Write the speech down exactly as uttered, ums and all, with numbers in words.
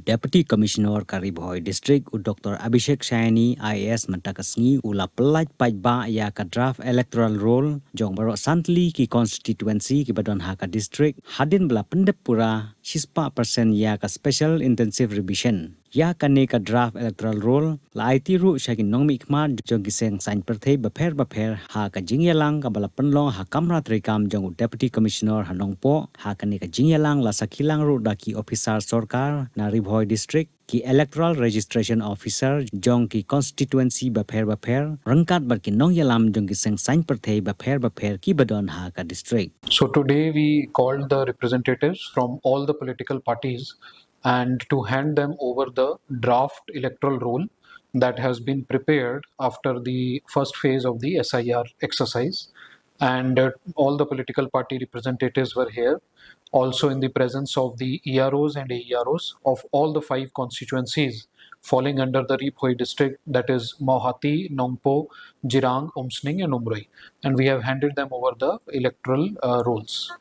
Deputy Commissioner ka Ri Bhoi District u Doctor Abhishek Saini I A S mynta ka sngi u la pyllait paidbah ïa ka draft electoral roll jong baroh san tylli ki constituency kiba don ha ka district hadien ba la pyndep pura shispah percent ïa ka special intensive revision. Ïa kane ka draft electoral roll la aiti ruh sha ki nongmihkhmat jong ki seng saiñ pyrthei bapher bapher ha ka jingïalang kaba la pynlong ha kamra treikam jong u Deputy Commissioner ha Nongpoh. Ha kane ka jingïalang la sakhi lang ruh da ki ophisar sorkar na Ri Bhoi District, ki electoral registration officer jong ki constituency bapher bapher ryngkat bad ki nongïalam jong ki seng saiñ pyrthei bapher bapher kiba don ha ka district. So today we called the representatives from all the political parties and to hand them over the draft electoral roll that has been prepared after the first phase of the S I R exercise. And uh, all the political party representatives were here, also in the presence of the E R Os and A E R Os of all the five constituencies falling under the Ri Bhoi district, that is Mawhati, Nongpoh, Jirang, Umsning, and Umroi. And we have handed them over the electoral uh, rolls.